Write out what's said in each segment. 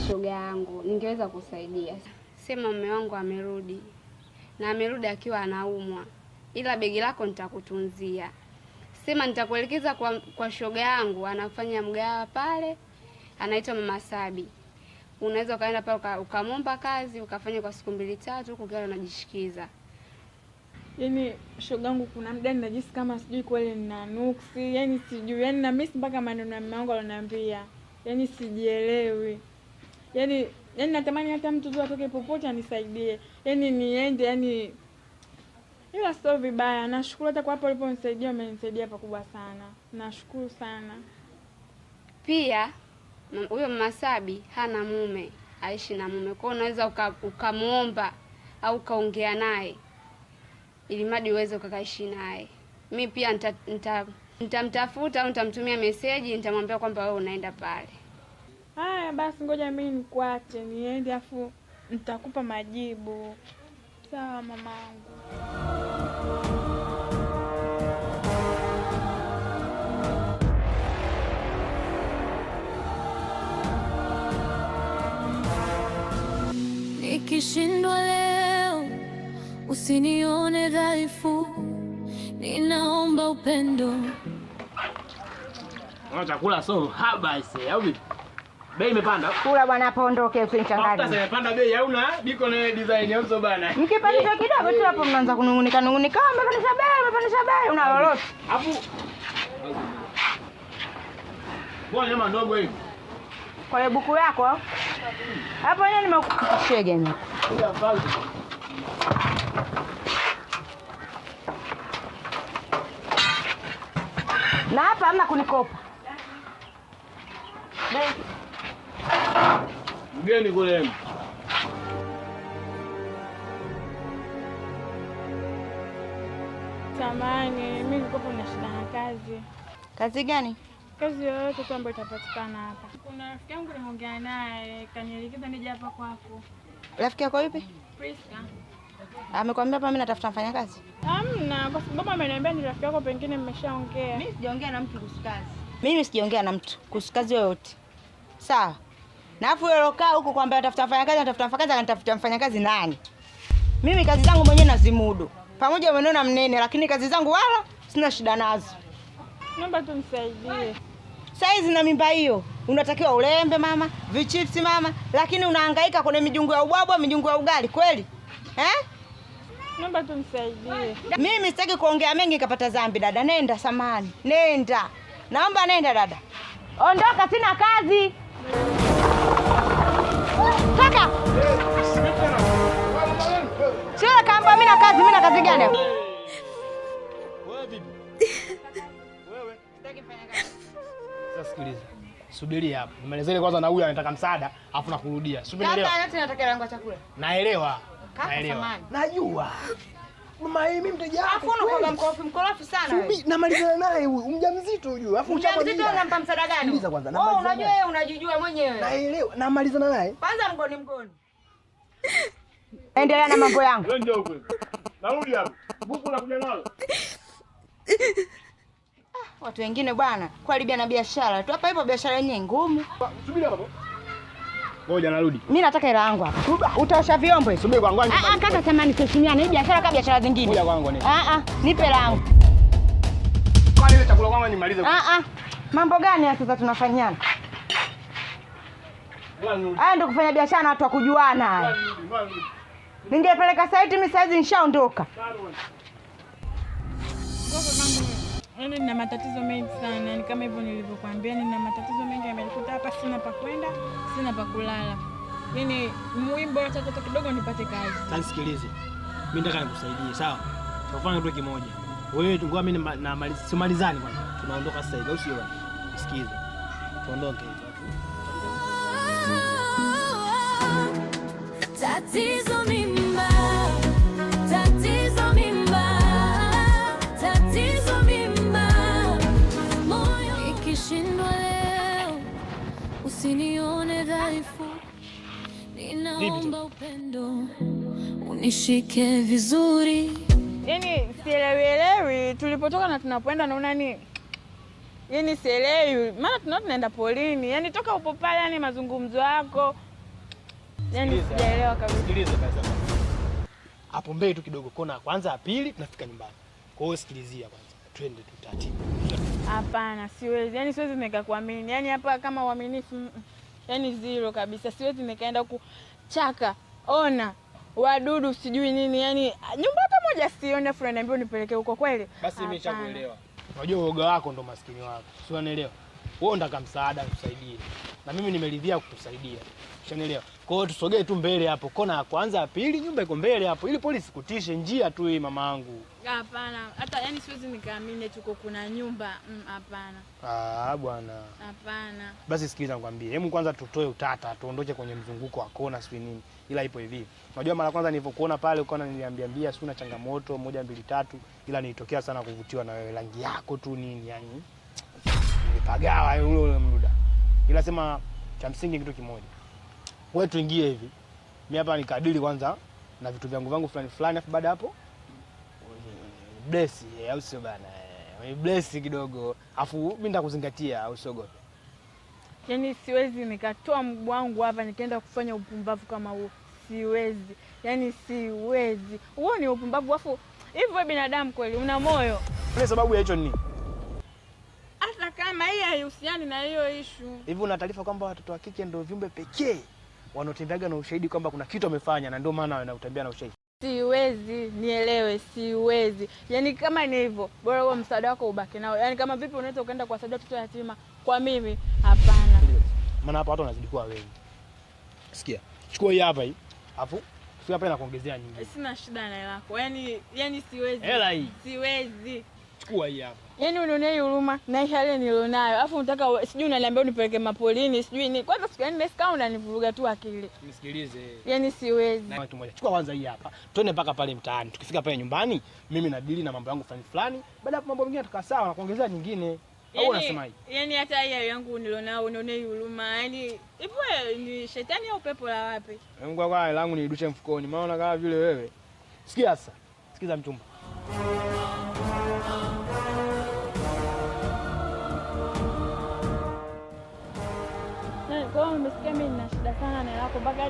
Shoga yangu, ningeweza kusaidia. Sema mume wangu amerudi na amerudi akiwa anaumwa, ila begi lako nitakutunzia. Sema nitakuelekeza kwa shoga yangu, anafanya mgahawa pale, anaitwa Mama Sabi. Unaweza ukaenda pale ukamwomba kazi ukafanya kwa siku mbili tatu, huku ukiwa unajishikiza. Yaani shogangu, kuna muda ninajisi kama sijui kweli nina nuksi, yaani sijui, yaani na miss mpaka maneno ya mume wangu aloniambia, yaani sijielewi, yaani natamani hata mtu tu atoke popote anisaidie, yaani niende, yaani ila sio vibaya. Nashukuru hata kwa hapo uliponisaidia, umenisaidia pakubwa sana, nashukuru sana. Pia huyo Mama Sabi hana mume, aishi na mume, kwa hiyo unaweza ukamwomba au ukaongea naye ili madi uweze ukakaishi naye. Mi pia nitamtafuta au nitamtumia meseji, nitamwambia kwamba wewe unaenda pale. Haya basi, ngoja mimi nikuache niende, afu nitakupa majibu. Sawa mamangu. Nikishindwa leo usinione dhaifu, ninaomba upendo. Chakula so haba ise, au vipi? Bei imepanda. Kula bwana hapo ondoke usinichanganye. Mafuta yamepanda bei au na biko na design au so bana. Mkipandisha kidogo tu hapo mnaanza kunungunika nungunika, umepandisha bei, umepandisha bei, una lolote. Afu Bwana nyama ndogo hivi. Kwa hiyo buku yako hapo yenyewe nimekushege ni. Na hapa hamna kunikopa. Mgeni kule. Samahani, mimi nilikuwa na shida na kazi. Kazi gani? Kazi yoyote tu ambayo itapatikana hapa. Kuna rafiki yangu nimeongea naye, kanielekeza nije hapa kwako. Rafiki yako yupi? Priska. Amekwambia hapa mimi natafuta mfanyakazi? Hamna, kwa sababu ameniambia ni rafiki yako, pengine mmeshaongea. Mimi sijaongea na mtu kuhusu kazi. Mimi sijaongea na mtu kuhusu kazi yoyote. Sawa. Na afu wewe ulokaa huko kwamba natafuta mfanyakazi, natafuta mfanyakazi, anatafuta mfanyakazi nani? Mimi kazi zangu mwenyewe nazimudu. Pamoja umeniona mnene, lakini kazi zangu wala sina shida nazo. Naomba tu nisaidie. Saizi na mimba hiyo unatakiwa ulembe mama, vichipsi mama, lakini unahangaika kwenye mijungu ya ubwabwa, mijungu ya ugali kweli? Eh? Naomba tu nisaidie. Mimi sitaki kuongea mengi nikapata dhambi dada. Nenda samani. Nenda. Naomba nenda dada. Ondoka, sina kazi. Toka. Sio kamba mimi na kazi, mimi na kazi gani hapa? Wewe vipi? Wewe. Sitaki kufanya kazi. Sasa sikiliza. Subiri hapo. Nimalizeni kwanza na huyu anataka msaada, afu nakurudia. Subiri. Kaka yote nataka langu chakula. Naelewa. Kaka, Naelewa. samahani. Najua. Mama hii mimi mteja wako. Afu unakuwa mkorofi mkorofi sana wewe. Subi, namalizana naye huyu mjamzito huyu. Afu Mjamzito unampa msaada gani? Sikiliza kwanza, Wewe namalizana unajua naye. wewe unajijua mwenyewe. Naelewa, namalizana naye. Kwanza mgoni mgoni. Endelea na mambo yangu. Wewe njoo huko. Narudi hapo. Buku la kuja nalo. Watu wengine bwana, kuharibia na biashara tu. Hapa ipo biashara yenyewe ngumu. Subiri hapo. Ngoja narudi. Mimi nataka hela yangu hapa. Utaosha vyombo hivi. Subiri kwangu. Ah ah, kaka samani, tuheshimiane. Hii biashara kama biashara zingine. Ngoja kwangu ni. Ah ah, nipe hela yangu. Kwa nini chakula kwangu nimalize? Ah ah. Mambo gani haya sasa tunafanyana? Haya ndio kufanya biashara na watu wa kujuana haya. Ningepeleka saiti mimi saizi nishaondoka. Yaani nina matatizo mengi sana, yaani kama hivyo nilivyokuambia, nina matatizo mengi yamenikuta hapa, sina pa kwenda, sina pa kulala. Yaani muhimu bora hata kidogo nipate kazi. Sasa sikilize. Mimi nataka nikusaidie, sawa? Tutafanya kitu kimoja. Wewe tu ngoja mimi na simalizani kwanza. Tunaondoka sasa hivi, au sio bwana? Sikiza. Tuondoke hivi. Tatizo mimba, tatizo mimba, tatizo mimba. Moyo ikishindwa leo, usinione dhaifu. Ninaomba upendo, unishike vizuri. Yaani sielewi tulipotoka na tunapoenda naona ni yaani sielewi, maana tunaenda polini. Yaani toka upo pale, yaani mazungumzo yako Yaani sijaelewa kabisa. Sikiliza basi. Hapo mbele tu kidogo, kona ya kwanza, ya pili, tunafika nyumbani. Kwa hiyo sikilizia kwanza. Twende tu taratibu. Hapana, siwezi. Yaani siwezi nikakuamini. Yaani hapa kama uaminifu, yaani zero kabisa. Siwezi nikaenda huku chaka, ona wadudu sijui nini, yaani nyumba hata moja sioni, afu unaniambia unipeleke huko kweli? Basi mimi Hapana. nishakuelewa. Unajua uoga wako ndo maskini wako. Si unanielewa? Wewe unataka msaada nikusaidie. Na mimi nimeridhia kukusaidia. Ushanielewa? Kwa hiyo tusogee tu mbele hapo. Kona ya kwanza, ya pili, nyumba iko mbele hapo. Ili polisi kutishe njia tu hii mamangu. Hapana, hata yani siwezi nikaamini eti huko kuna nyumba. Hapana. Ah, bwana. Hapana. Basi sikiliza nikwambie. Hebu kwanza tutoe utata, tuondoke kwenye mzunguko wa kona sijui nini. Ila ipo hivi. Unajua mara kwanza nilivyokuona pale ukaona niliambia ambia sio na changamoto moja mbili tatu, ila nilitokea sana kuvutiwa na wewe, rangi yako tu nini yani. Nilipagawa ule ule muda. Ila sema cha msingi kitu kimoja. Wewe tuingie hivi. Mimi hapa nikadili kwanza na vitu vyangu vangu fulani fulani, afu baada hapo bless, au sio bana? Bless kidogo. Afu mimi nitakuzingatia, usiogope. Yaani siwezi nikatoa mguu wangu hapa nikaenda kufanya upumbavu kama huo. Siwezi. Yaani siwezi. Huo ni upumbavu, afu hivi wewe binadamu kweli una moyo? Ile sababu ya hicho ni nini? Hata kama hii haihusiani na hiyo issue. Hivi una taarifa kwamba watoto wa kike ndio viumbe pekee wanaotembeaga na ushahidi kwamba kuna kitu wamefanya, na ndio maana wanatembea na ushahidi. Siwezi, nielewe, siwezi. Yaani kama ni hivyo, bora huo msaada wako ubaki nao. Yaani kama vipi unaweza ukaenda kuwasaidia watoto yatima? Kwa mimi hapana. Maana hapa watu wanazidi kuwa wengi. Sikia. Chukua hii hapa hii. Alafu fika hapa na kuongezea nyingine. Sina shida na hela yako. Yaani siwezi. Hela hii. Siwezi. Chukua hii hapa. Yaani unionee huruma na hii hali nilionayo. Alafu unataka sijui unaniambia unipeleke mapolini, sijui nini. Kwanza siku yaani kama unanivuruga tu akili. Nisikilize. Yaani siwezi. Na kitu moja. Chukua kwanza hii hapa. Twende mpaka pale mtaani. Tukifika pale nyumbani, mimi nadili na mambo yangu fulani fulani. Baada hapo mambo mengine tukaa sawa na kuongezea nyingine. Au unasemaje? Yaani hata hii yangu nilionao unionee huruma. Yaani hivyo ni shetani au pepo la wapi? Mungu kwa langu nirudishe mfukoni. Maana kama vile wewe. Sikia sasa. Sikiza mchumba. Kwa hiyo umesikia mimi nina shida sana na yako mpaka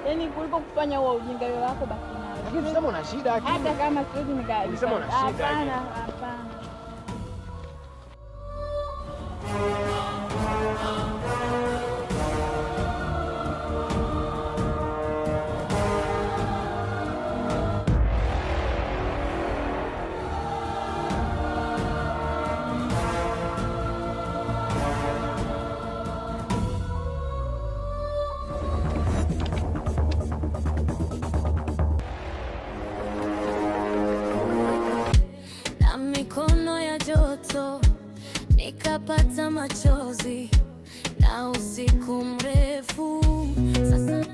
yani kuliko kufanya huo ujinga hiyo wako baki nayo. Lakini sema una shida akili. Hata kama siwezi nika. Ulisema una shida. Hapana, hapana. Na mikono ya joto nikapata machozi na usiku mrefu sasa.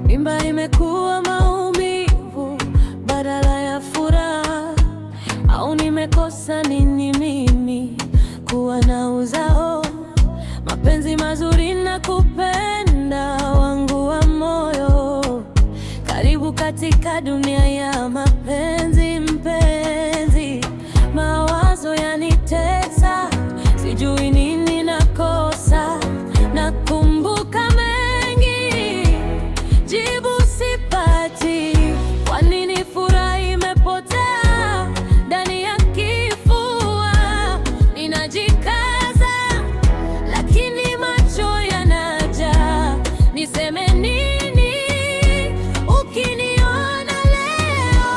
Mimba imekuwa maumivu badala ya furaha, au nimekosa nini mimi kuwa na uzao? Mapenzi mazuri na kupenda wangu wa moyo, karibu katika dunia ya mapenzi. Mpenzi, mawazo yanitesa, sijui nini nakosa, nakumbuka mengi jibu sipati. Kwa nini furaha imepotea ndani ya kifua? Ninajikaza lakini macho yanajaa. Niseme nini ukiniona leo?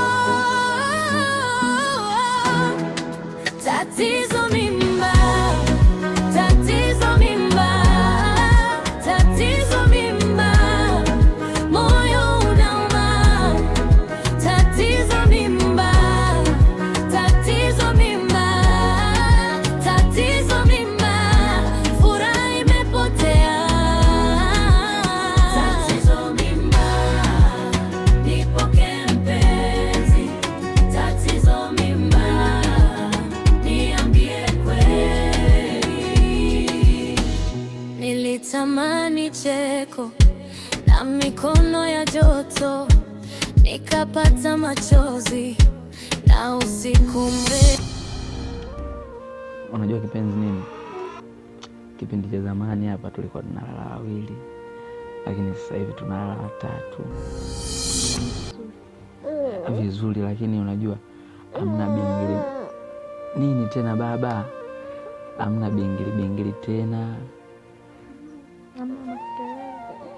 Nikapata machozi na usiku mrefu. Unajua kipenzi nini? Kipindi cha zamani hapa tulikuwa tunalala wawili, lakini sasa hivi tunalala watatu vizuri. Lakini unajua hamna bingili nini tena baba, hamna bingili bingili tena.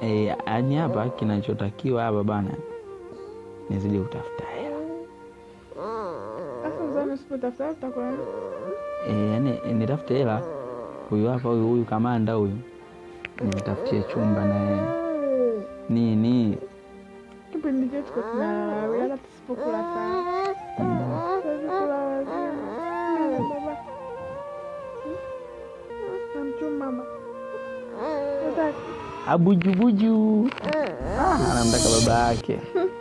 Yaani hapa kinachotakiwa hapa bana, nizidi kutafuta hela. Sasa uzani usipotafuta utakuwa Yaani nitafute hela, huyu hapa huyu huyu kamanda huyu nimtafutie chumba naye nini. Kipindi chetu kwa tunalala wawili hata tusipokula sana. Sasa hivi kula wazima. Mimi na baba. Namchuma mama. Nataka. Abujubuju. Anamtaka baba yake.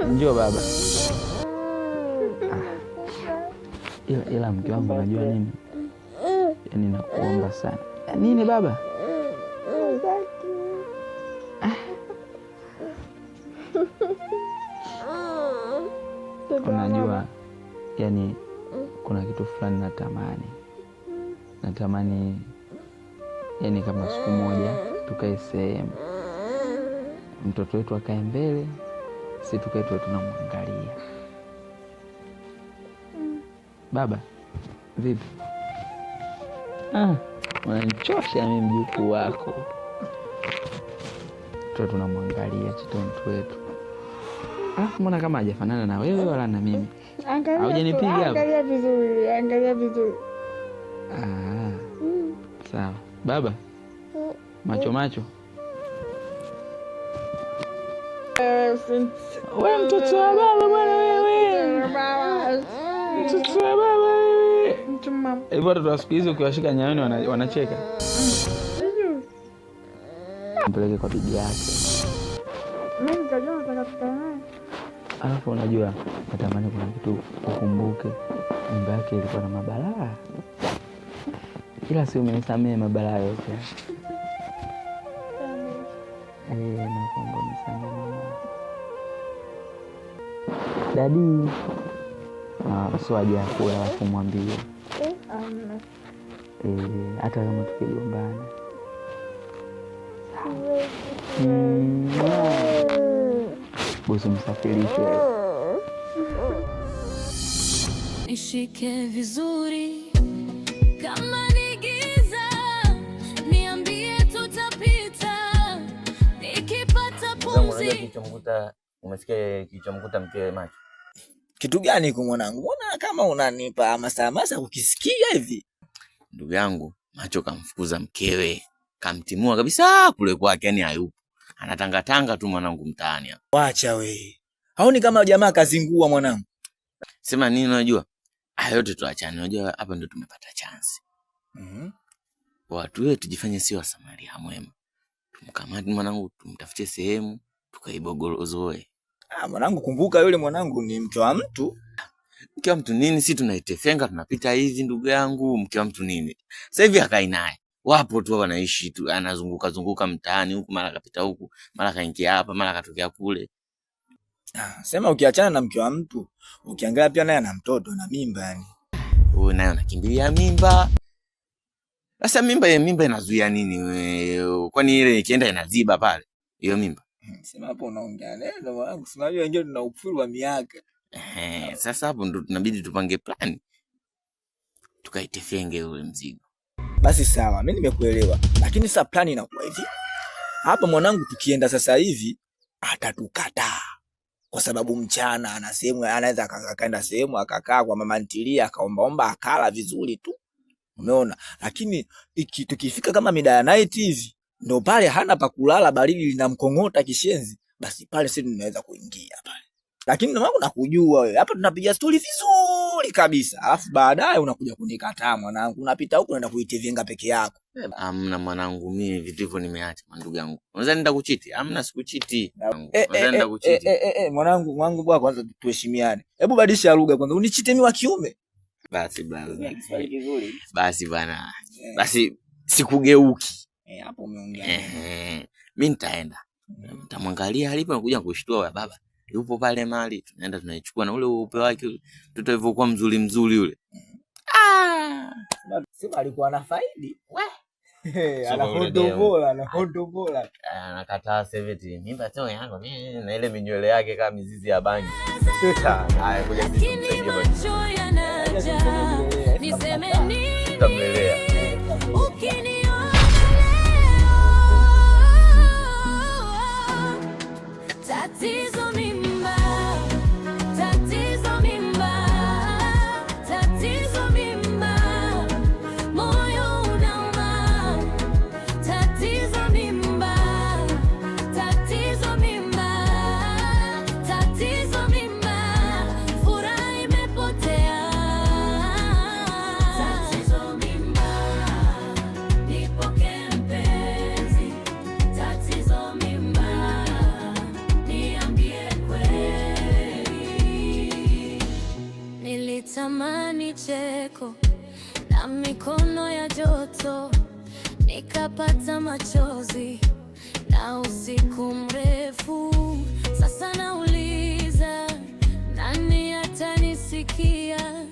Njoo baba. Ila mke wangu unajua nini? Yaani nakuomba sana. Nini baba? Unajua, yani kuna kitu fulani natamani. Natamani yani kama siku moja tukae sehemu, mtoto wetu akae mbele, si tukae tuwe tunamwangalia. Baba, vipi? Unanichosha mimi mjukuu wako. Tuwe tunamwangalia chitonto wetu. Alafu mbona kama hajafanana na wewe wala na mimi? Angalia tu, Haujanipiga hapo? angalia vizuri, angalia vizuri. Sawa. Baba, macho macho. Wewe mtoto wa baba bwana wewe. Mtoto wa baba wewe. Mchuma. Hivi watoto wa siku hizi ukiwashika nyaoni wanacheka. Mpeleke kwa bibi yake. Mimi nikajua nataka tukae naye. Alafu unajua natamani kuna kitu ukumbuke, nyumba yake ilikuwa na mabalaa, ila si umenisamehe mabalaa yote. Nakuomba unisamehe mama. Dadi, sio haja ya kula alafu mwambie. Amna. Hata kama tukigombana. Bosi msafirishe. Nishike vizuri kama ni giza, niambie tutapita. Nikipata pumzi. Kilichomkuta, umesikia kilichomkuta mkewe Macho? Kitu gani huko mwanangu? Mbona kama unanipa hamasa hamasa kukisikia hivi? Ndugu yangu, Macho kamfukuza mkewe, kamtimua kabisa kule kwake, yani hayupo. Anatangatanga tu mwanangu mtaani hapa. Wacha we. Haoni kama jamaa kazingua mwanangu? Sema nini unajua? Haya yote tuachane. Unajua hapa ndio tumepata chance. Watu wetu tujifanye sio Wasamaria mwema. Tumkamate mwanangu, tumtafutie sehemu, tukaibogolozoe. Mwanangu kumbuka yule mwanangu ni mke wa mtu. Mke wa mtu nini? Si tunaitefenga tunapita hivi ndugu yangu, mke wa mtu nini? Sasa hivi hakai naye. Wapo tu wanaishi tu, anazunguka zunguka mtaani huku, mara kapita huku, mara kaingia hapa, mara katokea kule. Sema ukiachana na mke wa mtu, ukiangalia pia naye ana mtoto na mimba yani. Huyu naye anakimbilia mimba. Sasa mimba ya mimba inazuia nini wewe? Kwani ile ikienda inaziba pale hiyo mimba? Sema hapo unaongea neno mwanangu, si unajua wengine tuna upfuru wa miaka. Sasa hapo ndo tunabidi tupange plan. Tukaitefenge ule mzigo. Basi sawa, mimi nimekuelewa. Lakini sasa plan inakuwa hivi. Hapa mwanangu tukienda sasa hivi atatukataa. Kwa sababu mchana ana sehemu, anaweza akaenda sehemu akakaa kwa mama ntilia akaombaomba akala vizuri tu. Umeona? Lakini tukifika kama mida ya night hivi ndo pale hana pa kulala, baridi linamkong'ota kishenzi, basi pale sisi tunaweza kuingia pale. Lakini ndio maana nakujua wewe. Hapa tunapiga story vizuri kabisa. Alafu baadaye unakuja kunikataa mwanangu. Unapita huko unaenda kuitevenga peke yako. Amna mwanangu, mimi vitu hivyo nimeacha ndugu yangu. Unadhani nitakuchiti? Amna, sikuchiti. Unadhani nitakuchiti? Mwanangu, mwanangu bwana, kwanza tuheshimiane. Hebu badilisha lugha kwanza. Unichite mimi wa kiume? Basi bwana. Kiswahili kizuri. Basi bwana. Basi sikugeuki. Hapo umeongea. Mimi nitaenda. Nitamwangalia alipo na kuja kushtua wa baba. Yupo pale mali, tunaenda tunaichukua na ule upe wake mtoto alivyokuwa mzuri mzuri yule. Sema alikuwa na faidi. Sio kwa yule demu. Anahodobola, anahodobola. Anakataa 70. Mimba sio yangu. Na ile minywele yake kama mizizi ya bangi. Haya, kuja Lakini tumsaidie bwana. macho yanaja, niseme nini Tutamlelea. ukiniona leo? Tatizo mimba, tatizo mimba, tatizo mimba, moyo unauma. Tatizo mimba, tatizo mimba, tatizo mimba, furaha imepotea. Tatizo mimba, nipokee mpenzi. Tatizo mimba, niambie kweli. Nilitamani cheko na mikono ya joto, nikapata machozi na usiku mrefu. Sasa nauliza, nani atanisikia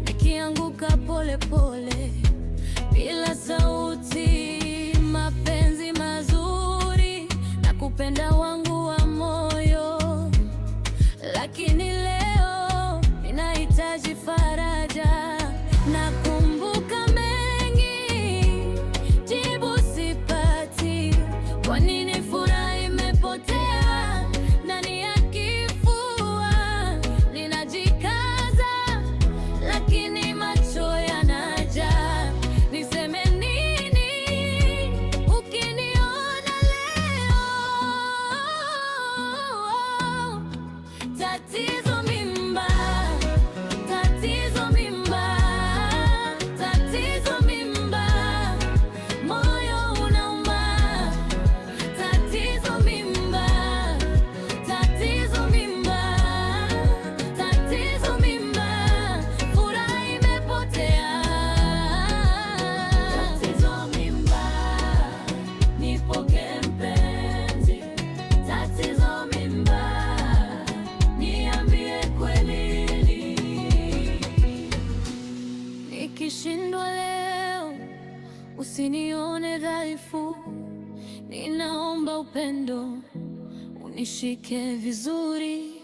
nikianguka pole pole bila sauti? Mapenzi mazuri na kupenda wangu wa moyo, lakini leo ninahitaji faraja. Nakumbuka mengi, jibu sipati. Kwa nini furaha imepotea ndani ya kifua? Ninajikaza, lakini macho yanaja. Niseme nini ukiniona leo? Tatizo mimba, tatizo mimba, tatizo mimba, moyo unauma. Tatizo mimba, tatizo mimba, tatizo mimba, furaha imepotea. Tatizo mimba, nipokee mpenzi. Tatizo mimba, niambie kweli. Nikishindwa leo, usinione dhaifu. Ninaomba upendo unishike vizuri.